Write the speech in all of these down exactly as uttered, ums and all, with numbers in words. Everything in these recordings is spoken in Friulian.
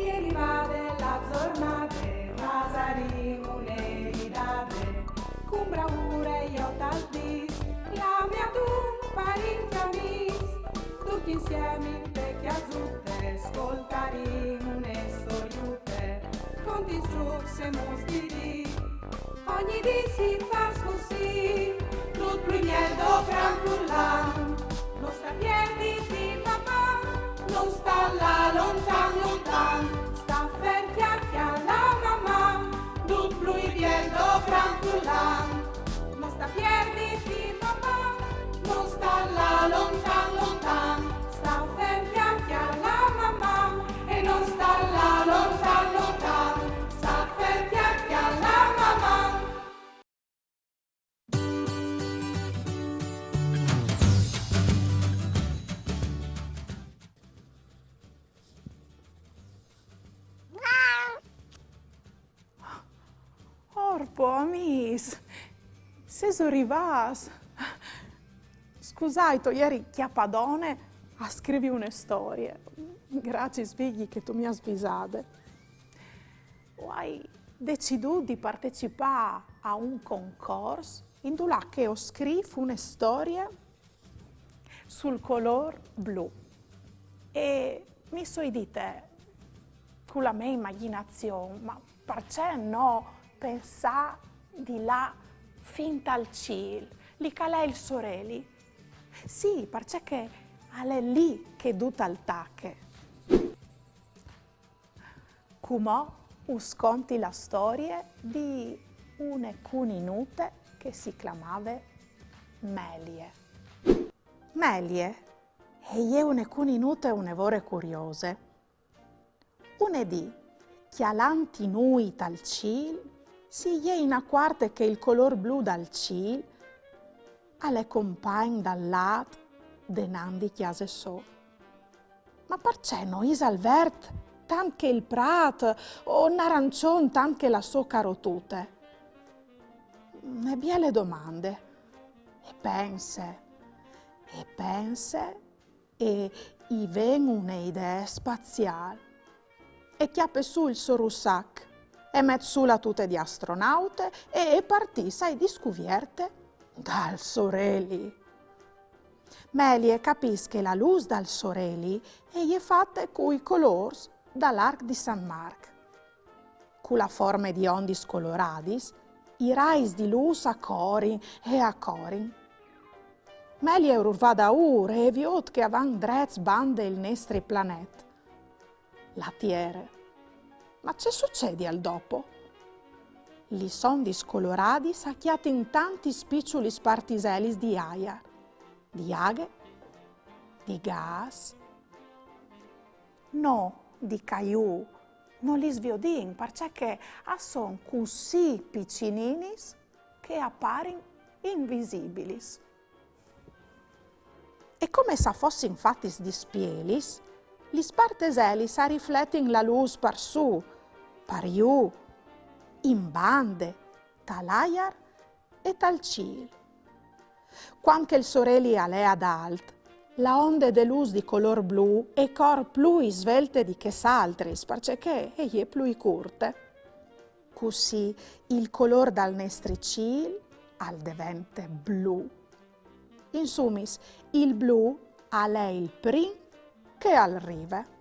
E rivade la zornade, fasarìn une ridade, cun braure jo tal dis, clamè adun parint e amis, ducj insiemi inte cjasute, scoltarìn une storiute, contis ducj semus di dì. Ogni dì si fâs cussì, dut plui biel doprant furlan. No sta pierditi, Maman, no sta lâ lontan, lontan. Sta fer cjale a la Maman, dut plui biel doprant furlan. No sta pierditi, Maman, no sta lâ lontan, lontan. Sta fer cjale a la Maman e no sta lâ lontan, lontan. Sta fer cjale a la Maman. Orpo, amîs, sêso rivâts. Scusait, o jeri cjapadone a scrivi une storie. Graciis, Vigji, che tu mi âs visade. O ai decidût di partecipâ a un concors indulà che o scrîf une storie sul colôr blu. E mi soi dite, cu la mê imagjinazion, ma parcè no pensâ di lâ fin tal cîl, li che al è il soreli? Sì, parcè che al è li che dut al tache. Cumò us conti la storie di une cuninute che si clamave Melie. Melie e je une cuninute une vore curiose. Une dì, cjalant i nûi tal cîl, si je inacuarte che il colôr blu dal cîl al è compagn dal lât denant di cjase sô. Ma parcè no isal vert tant che il prât o narancion tant che la sô carotute? Une biele domande. E pense, e pense, e i ven une idee spaziâl. E cjape sù il so russac, e met sù la tute di astronaute e e partìs ae discuvierte dal soreli. Melie e capìs che la lûs dal soreli e je fate cui colôrs dal arc di San Marc. Cu la forme di ondis coloradis, i rais di lûs a corin e a corin. Melie e rurvà daûr e e viôt che a van drets bande il nestri planet, la Tiere. Ma ce sucedial dopo? Lis ondis coloradis a cjatin tantis piçulis partiselis di aiar, di aghe, di gas. No, di ca jù no lis viodìn, parcè che a son cussì piçininis che a parin invisibilis. E come se a fossin fatis di spielis, lis partiselis a rifletin la lûs par sù, par jù, in bande, tal aiar e tal cîl. Cuant che il soreli al è adalt, la onde de lûs di colôr blu e cor plui svelte di chês altris, parcè che e je plui curte. Cussì il colôr dal nestri cîl al devente blu. Insumis, il blu al è il prin che al rive.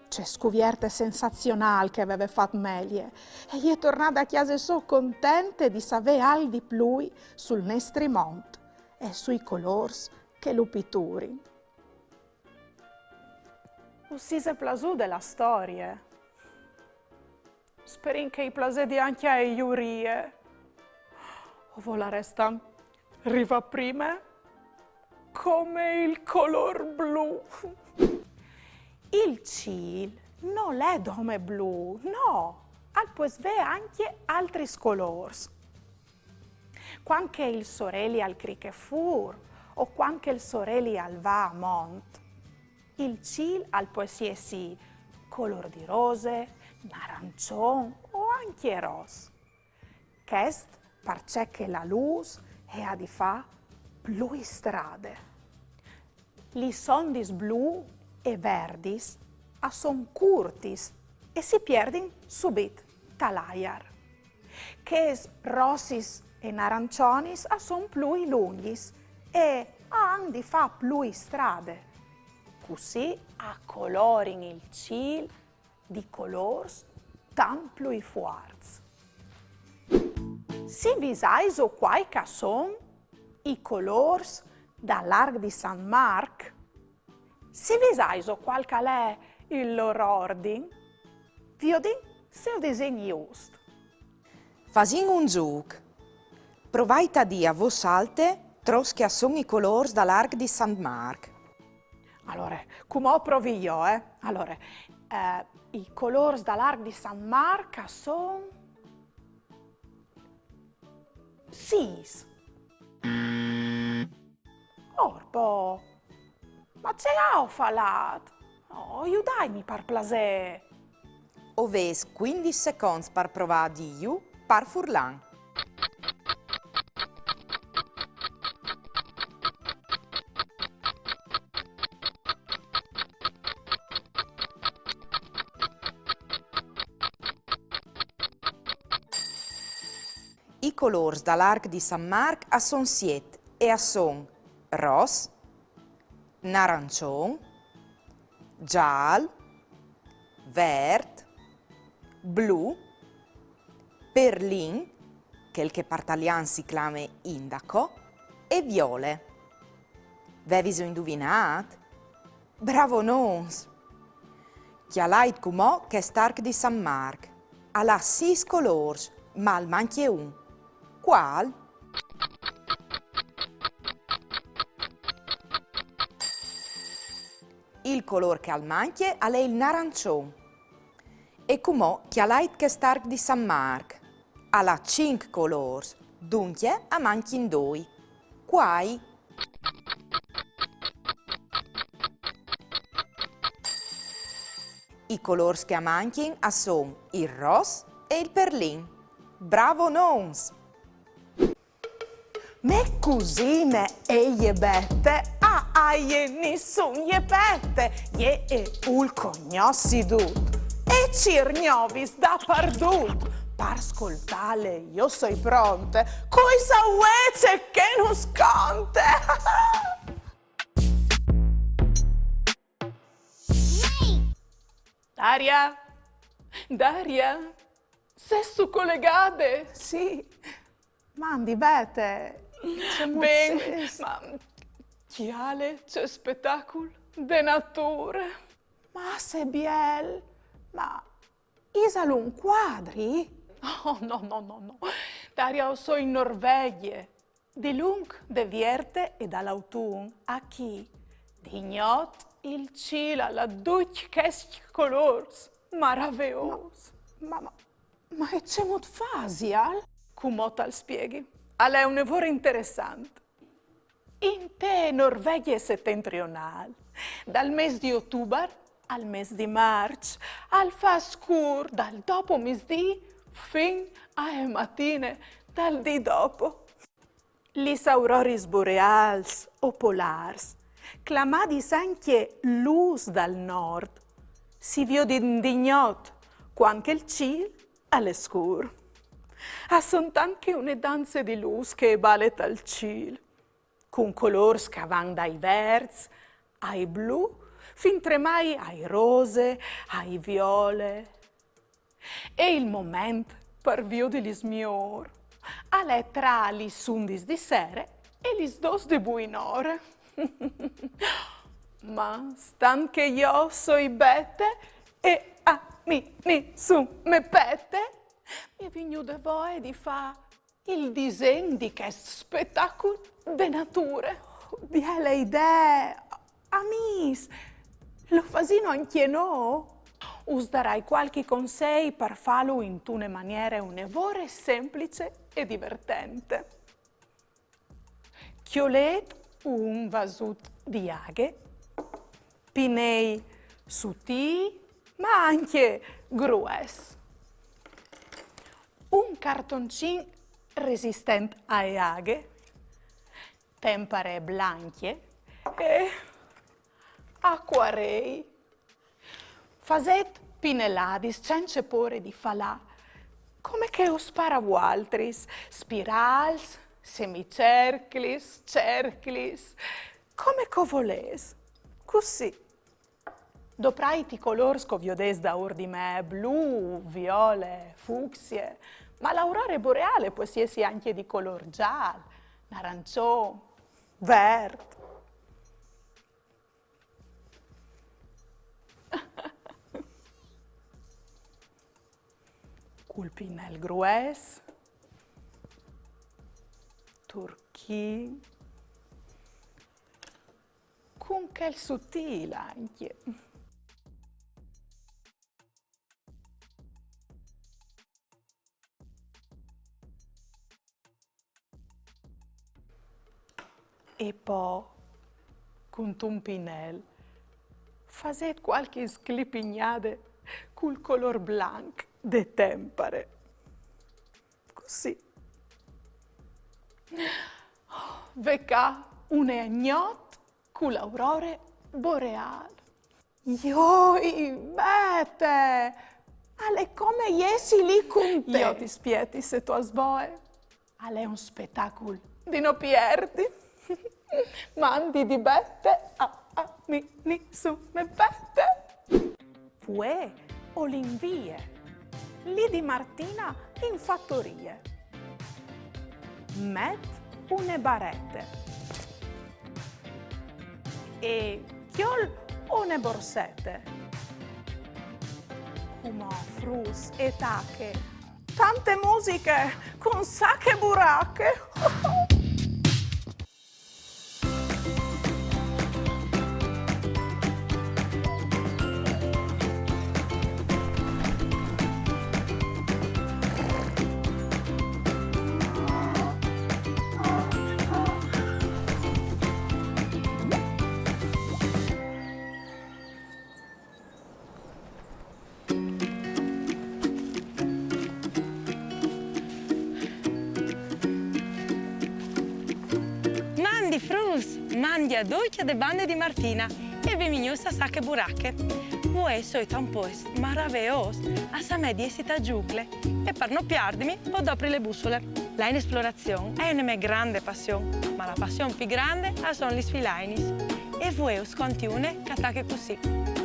Ce scuvierte sensazionâl che e veve fat Melie! E je tornade a cjase sô contente di savê alc di plui sul nestri mont e sui colôrs che lu piturin. Us ise plasude la storie? Sperìn che i plasedi ancje ae jurie. O volarestan rivâ prime come il colôr blu. Il cîl nol è dome blu, no, al pues vê ancje altris colôrs. Cuant che il soreli al criche fûr o cuant che il soreli al va a mont, il cîl al pues jessi colôr di rose, narancion o ancje ros. Chest parcè che la lûs e à di fâ plui strade. Lis ondis blu e verdis a son curtis e si pierdin subit tal aiar. Chês rossis e narançonis a son plui lunghis e a àn di fâ plui strade. Cussì a colorin il cîl di colôrs tant plui fuarts. Si visaiso quai ch'a son i colôrs dal arc di San Marc? Si visaiso qual ch'al è il lôr ordin? Viodìn se o disìn just. Fasìn un zûc. Provait a dî a vôs alte trops ch'a son i colôrs dal arc di San Marc. Alore, cumò o provi jo, eh. Alore, eh, i colôrs dal arc di San Marc a son sîs. Orpo! Ma ce aio falât? Oh, judaitmi par plasê! O vês cuindis seconts par provâ a dîju par furlan. I colôrs dal arc di San Marc a son siet e a son ros, narançon, zâl, vert, blu, perlin, chel che par talian si clame indaco, e viole. Veviso induvinât? Bravonons! Cjalait cumò chest arc di San Marc. Al à sîs colôrs, ma al mancje un. Cuâl? Il colôr che al mancje al è il narançon. E cumò cjalait chest arc di San Marc. Al à cinc colôrs, duncje a mancjin doi. Cuâi? I colôrs che a mancjin a son il ros e il perlin. Bravonons! Mê cusine e je Bete, a, a jê nissun je pete, jê e vûl cognossi dut e cîr gnovis dapardut. Par scoltâle jo soi pronte, cui sa vuê ce che nus conte. Daria! Daria! Sêstu colegade? Sì. Mandi, Bete, cemût sês? Ben, ma cjale ce spetacul de nature. Ma ce biel! Ma isal un cuadri? Oh, no, no, no, no. Daria, o soi in Norvegje. Dilunc de Vierte e dal autun achì, di gnot il cîl al à ducj chescj colôrs maraveôs. Ma, ma, ma, ma e cemût fasial? Cumò tal spieghi. Al è une vore interessant. Inte Norvegje setentrionâl, dal mês di Otubar al mês di Març, al fâs scûr dal dopomisdì fin ae matine dal dì dopo. Lis auroris boreâls o polârs, clamadis ancje lûs dal nord, si viodin di gnot, cuant che il cîl al è scûr. A son tant che une danze di lûs che e bale tal cîl, cun colôrs che a van dai verts ai blu, fintremai ai rose, ai viole. E il moment par viodilis miôr al è tra lis undis di sere e lis dôs de buinore. Ma stant che jo soi Bete e a mi nissun me pete, mi è vignude voie di fâ il disen di chest spetacul de nature. Biele idee! Amîs, lu fasìno ancje nô? Us darai cualchi consei par fâlu intune maniere une vore semplice e divertente. Cjolêt un vasut di aghe, pinei sutîi, ma ancje grues. Un cartoncin resistent ae aghe, tempare blancje e acuarei. Fasêt pineladis cence pôre di falâ, come che us pâr a vualtris, spirâls, semicerclis, cerclis, come che o volês. Cussì. Doprait i colôrs che o viodês daûr di me, blu, viole, fucsie, ma l'aurore boreale pues jessi ancje di colôr zâl, narançon, vert. Cul pinel grues, turchin, cun chel sutîl ancje. E po, cuntun pinel, fasêt cualchi sclipignade cul colôr blanc de tempare. Cussì. Ve ca une gnot cu l'aurore boreâl. Joi, Bete! Al è come jessi li cun te. Jo ti spieti se tu âs voie. Al è un spetacul di no pierdi. Mandi di Bete a, a mi, ni, su, me, Bete. Vuê o lin vie li di Martina in fatorie. Met une barete e cjol une borsete. Cumò, fruts, e tache tante musiche cun Sache Burache. Mandi fruts, mandi a ducj de bande di Martina e benvignûts a Sache Burache. Vuê o soi ta un puest maraveôs, a somee di jessi ta Giucle, e par no pierdimi o dopri le bussole. Lâ in esplorazion e je une mê grande passion, ma la passion plui grande a son lis filainis. E vuê us conti une che e tache cussì: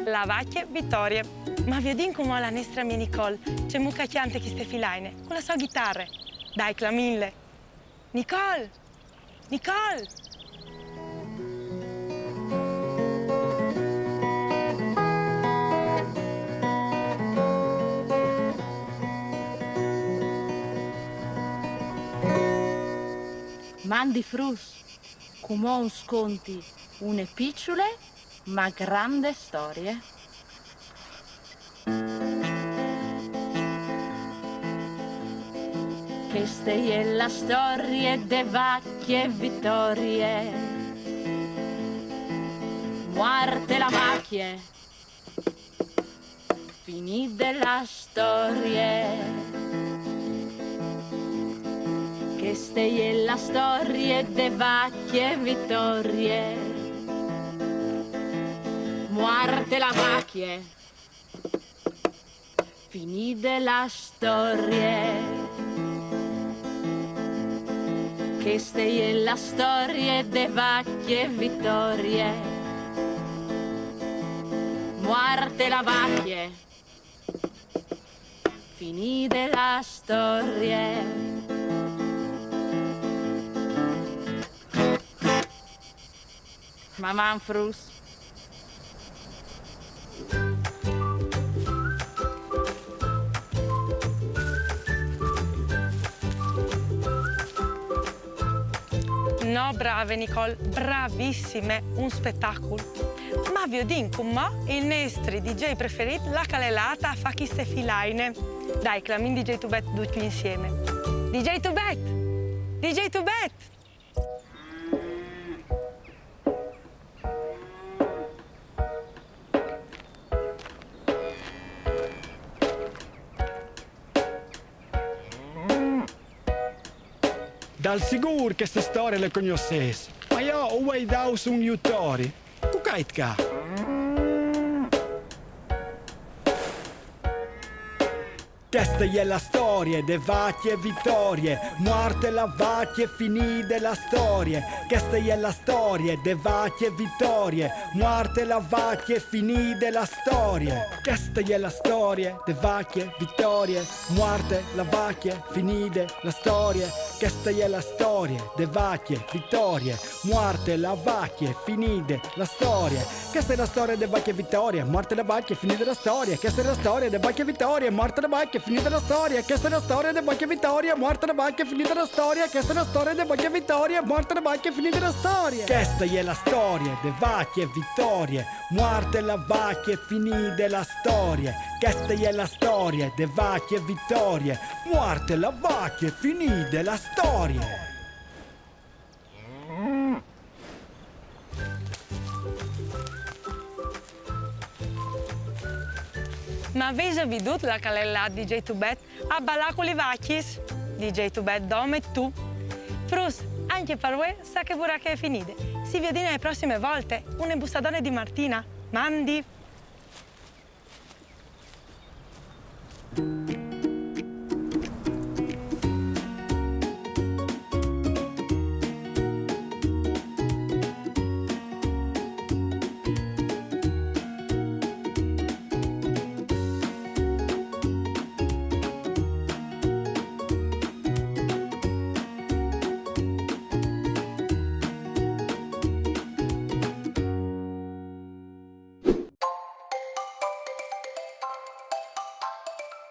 la vacje Vitorie. Ma viodìn cumò la nestre amie Nicole, cemût che e cjante cheste filaine, cu la sô ghitare. Dai, clamìnle! Nicole! Nicole! Mandi fruts, cumò us conti une piçule ma grande storie. Cheste e je la storie de vacje Vitorie. Muarte la vacje, finide la storie. Cheste e je la storie de vacje Vitorie. Muarte la vacje, finide la storie. Cheste e je la storie de vacje Vitorie. Muarte la vacje, finide la storie. Maman fruts. No, brave Nicole, bravissime, un spetacul. Ma viodìn cumò il nestri D J preferît, là che al è lât a fâ cheste filaine. Dai, clamìn D J Tubet ducj insiemi. D J Tubet! D J Tubet! Dal sigûr cheste storie le cognossês, ma jo o vuei dâus un jutori. Cucait ca. Cheste e je la storie de vacje Vitorie, muarte la vacje, finide la storie. Cheste e je la storie de vacje Vitorie, muarte la vacje, finide la storie. Cheste e je la storie de vacje Vitorie, muarte la vacje, finide la storie. Cheste e je la storie de vacje Vitorie, muarte la vacje, finide la storie. Cheste e je la storie de vacje Vitorie, muarte la vacje, finide la storie. Cheste e je la storie de vacje Vitorie, muarte la vacje, finide la storie. Cheste e je la storie de vacje Vitorie, muarte la vacje, finide la storie. Cheste e je la storie de vacje Vitorie, muarte la vacje, finide la storie. Cheste e je la storie de vacje Vitorie, muarte la vacje, finide la storie. Cheste e je la storie de vacje Vitorie, muarte la vacje, finide la storie. Ma vêso viodût là che al è lât DJ Tubet a balâ cu lis vacjis? DJ Tubet dome tu. Fruts, ancje par vuê Sacheburache e je finide. Si viodìn ae prossime volte. Une bussadone di Martina. Mandi!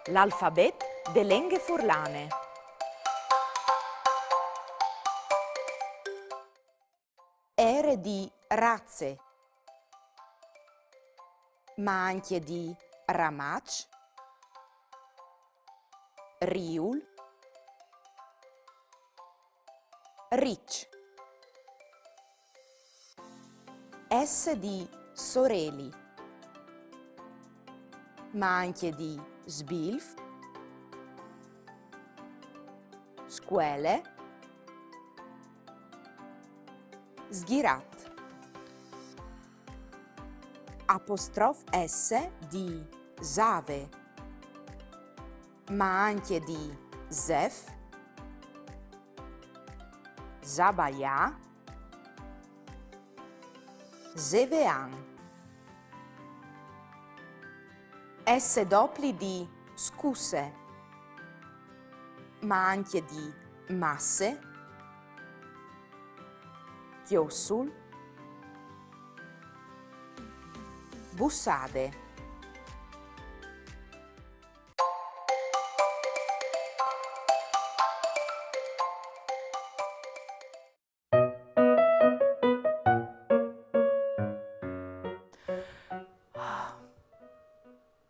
L'alfabet de lenghe furlane. Ere di raze, ma ancje di ramaç, riul, riç. S di soreli, ma ancje di sbilf, scuele, sghirat. Apostrof S di save, ma ancje di sef, sabaiâ, sevean. S dopli di scuse, ma ancje di masse, cjossul, bussade.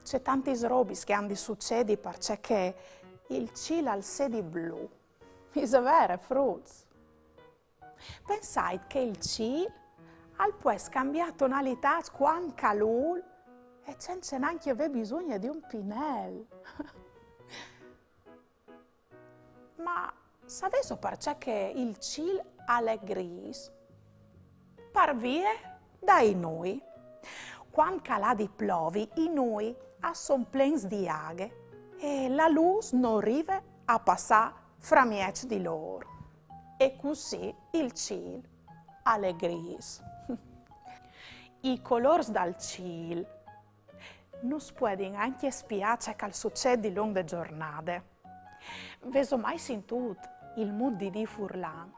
Ce tantis robis che a àn di sucedi parcè che il cîl al sedi blu. Ise vere, fruts? Pensait che il cîl al pues cambiâ tonalitât cuant che al vûl e cence nancje vê bisugne di un pinel. Ma savêso parcè che il cîl al è grîs? Par vie dai nûi. Cuant che al à di plovi, i nûi a son plens di aghe e la lûs no rive a passâ framieç di lôr. E cussì il cîl al è grîs. I colôrs dal cîl nus puedin ancje spiâ ce che al sucêt dilunc de zornade. Vêso mai sintût il mût di dî furlan?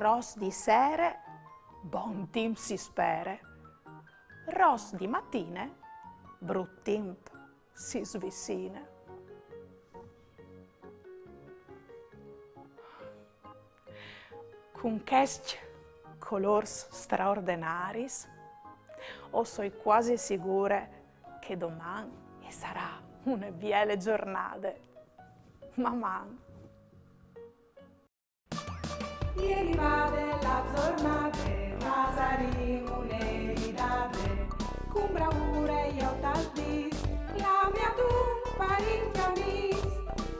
Ros di sere, bon timp si spere. Ros di matine, brut timp si svicine. Cun chescj colôrs straordenaris, o soi cuasi sigure che doman e sarà une biele zornade. Maman! E rivade la zornade, fasarìn une ridade, cun braure jo tal dîs, clamìn adun parint e amîs,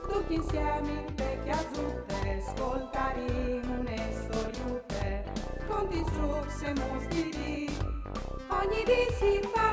ducj insiemi inte cjasute, scoltarìn une storiute, contint strucs e muts di dì, ogni dì si fa